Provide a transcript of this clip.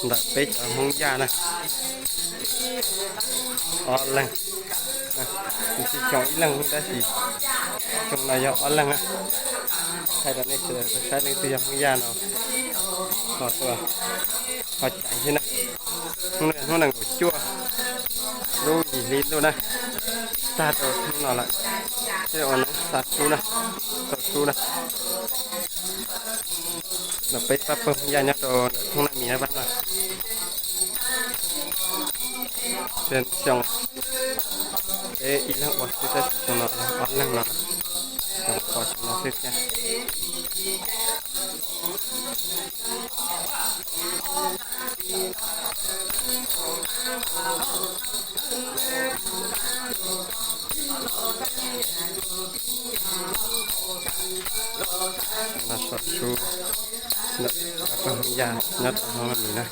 ntawm peb cov Hmoob Yaj na, ob leeg. Kuv tsis xyoos ib leeg tab sis xyoo no yog ob leeg na. Thaij rau nej sawv daws saib leej twg yog Hmoob Yaj no ho tuaj ho caiv thiab na. Hnub no hnub nees nkaum cuaj lub yim hli ntuj na, tag rau hnub no lawm. Thiaj ua noob xa sub na, tau sub na. Los peb pab pawg Hmoob Yaj nyob rau ntawm thoob Naj Mis na pab no. Xyoo peb ib leeg ua xwb tab sis xyoo no ob leeg no, xyoo no xwb thiab. No xa sub ntawm pab pawg Hmoob Yaj nyob rau thoob Naj Mis na.